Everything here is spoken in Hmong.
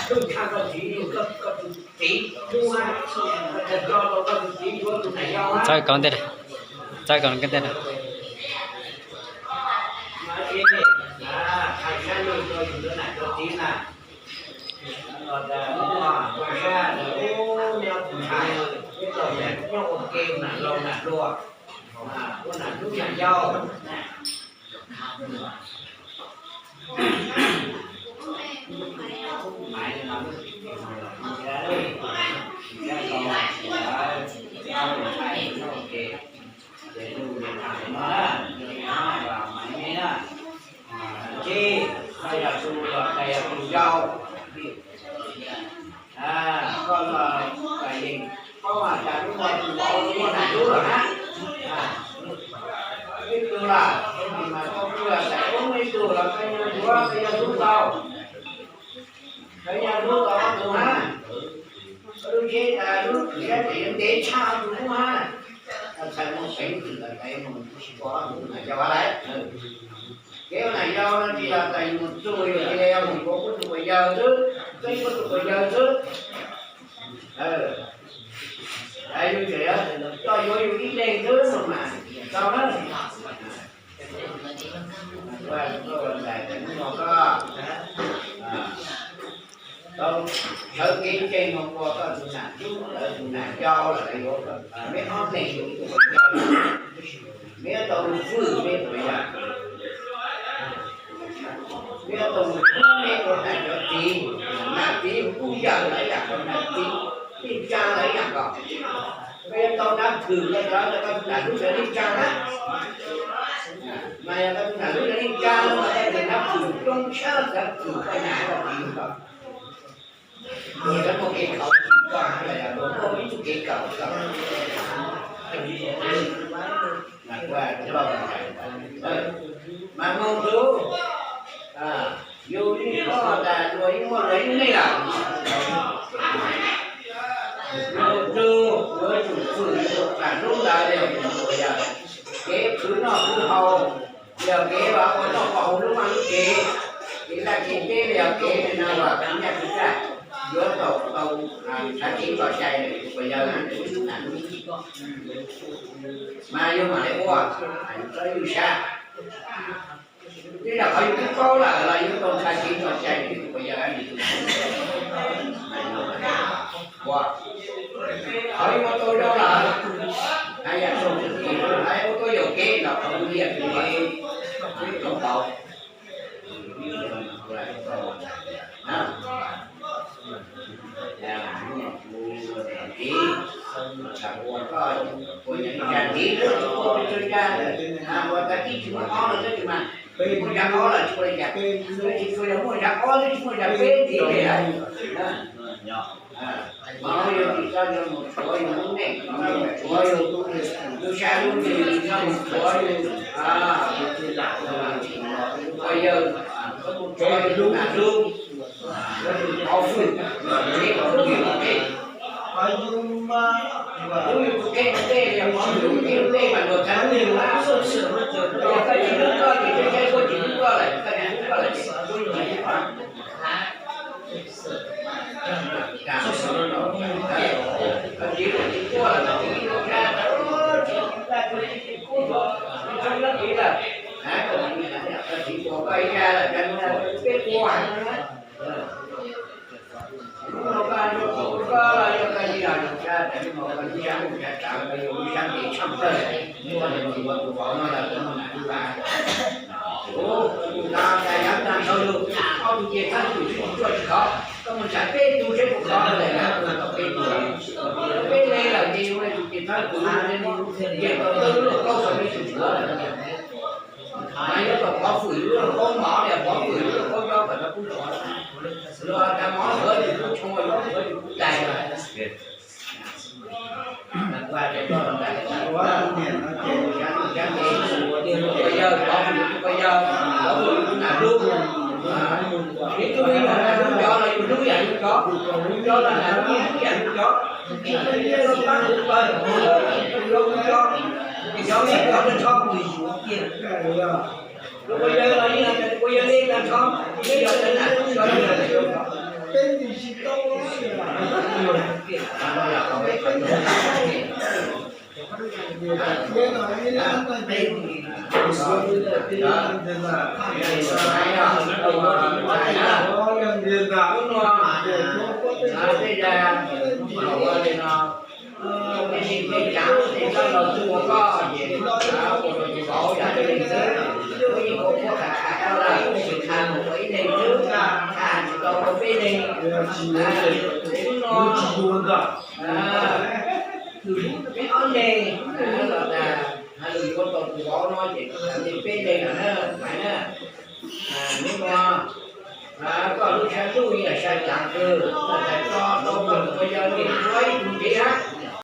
Txawb koj ntej, txawb koj ntej. Koj los yeej paub mas cas lub no tus vauv muaj nram lub lawm na. Ib tug lawm, mas koj kuj yog txais ub ib tug los koj nyob yuav, koj yog lub tau. Koj yog lub tau ob tug na. Koj lub tsheb tas lub tsheb ces yuav ntev tshaj ob tug lub na. Koj txhais muaj peev xwm lawm ces mus tsis pom ob tug na yog lawm. Kev ua nram yau no tsis yog tas yus mus txug yus cia li mus yuav kuv tus quas yawg xwb, twb yuav tus quas yawg xwb. Yus tseem coj yuav yus ib leeg xwb mas tau na. Koj tau sawv kev ntseeg no ua koj tus nam hlub lawv tus nam yau lawm yuav, meb ob leeg yuav tus quas yawg, meb tau fwm meb tus quas yawg, meb tau hlub meb tus nam cov txiv, nam txiv kuj yawm lawv yam ko, nam txiv yeej tsa lawv yam ko. Koj yuav tau nab thwm koj cov, koj tus nam hlub sawv yeej tsa na. Mas yog koj tus nam hlub sawv yeej tsa no mas koj tus nab thwm coob tshaj xav thwm koj nam koj txiv ko. Luag cov muaj kev khaum tsis koj, luag muaj ib txoj kev khaum koj. Mas moog hlub, yus yeej paub tas luag yeej muaj luag ib neeg lawm. Yus tug yuav tsum fwm yus tus nam hlub ntawd yog tus nam yog kev khwv noj khwv haus, yog kev ua noj ua haus lub vaj lub tsev, kev laj kev teb, yog kev no ua khwv nyaj khwv txag, yuav tau tau txav kev tso cai tus quas yawg na, tus nam hlub. Mas yus mam li ua, yus txhob ywj sab. Tej zaum qhov yus twb paub lawm los yus tau txav kev tso cai tus quas yawg na. Ua, qhov yus ua tau zoo lawm, hais yam txog tus kev, hais ua tau yaum kev los qhov yus yam kev, yus tau pauv. Ua koj, ua yog ib zag tiv, ua tag ib tsis muaj ob no tab sis mas, muaj zag ob los tsis ua li cas, tab sis tsuas yog muaj zag ob twb tsis muaj zag peb tiv li lawm. Mas yog tsis txhob yog mus tshuav yus lub neej, mus tshuav yus lub sab lub ntsws, tsis txhob mus tshuav yus, ua yawg, txhob mus tshuav yus lub nam lub, hlub yus tus kheej, hlub yus tus kheej ua ntej, yog hlub yus tus kheej ua ntej mas luag txhaj hlub yus na. Yog koj tsis hlub koj ces saib saib kuj tsis hlub koj lawm, koj tsis hlub koj lawm ces kuj tsis hlub koj. Peb leeg lawm ces yus ua tus cev thawj tus, ces tau tawg lub lauj kaub xaus peb tug tshuav lawm. Mas yuav kom pov fwm lub lauj kaub mov, yog pov fwm lub lauj kaub nyob kom tau kub tshuav. Luag tas mov sawv yus kub tshoo, mov sawv yus kub tais lawm. Yawg pov fwm yus tus yawg, pov fwm yus tus nam hlub. Ib tug yog nam hlub cov los yus hlub yam yus cov, cov los nam hlub yus hlub yam yus cov. Pab hlub pawg, cov hlub cov, cov hlub cov, cov hlub cov. Tus quas yawg los yeej yog tus quas yawg li tag nrho, yeej yog cov nam hlub cov, yog nam hlub cov. Peb ntsis tsis tau, peb ntsis tsis tau. Peb ob leeg los tas, lug yuav tau tus vauv no ces tsis tas li peb leeg lawm na, Maiv na. Hnub no koj lub sab ntuj yog sab caav kawg, koj txhais tso tau koj tus yawg li ua ib tug tsev hab.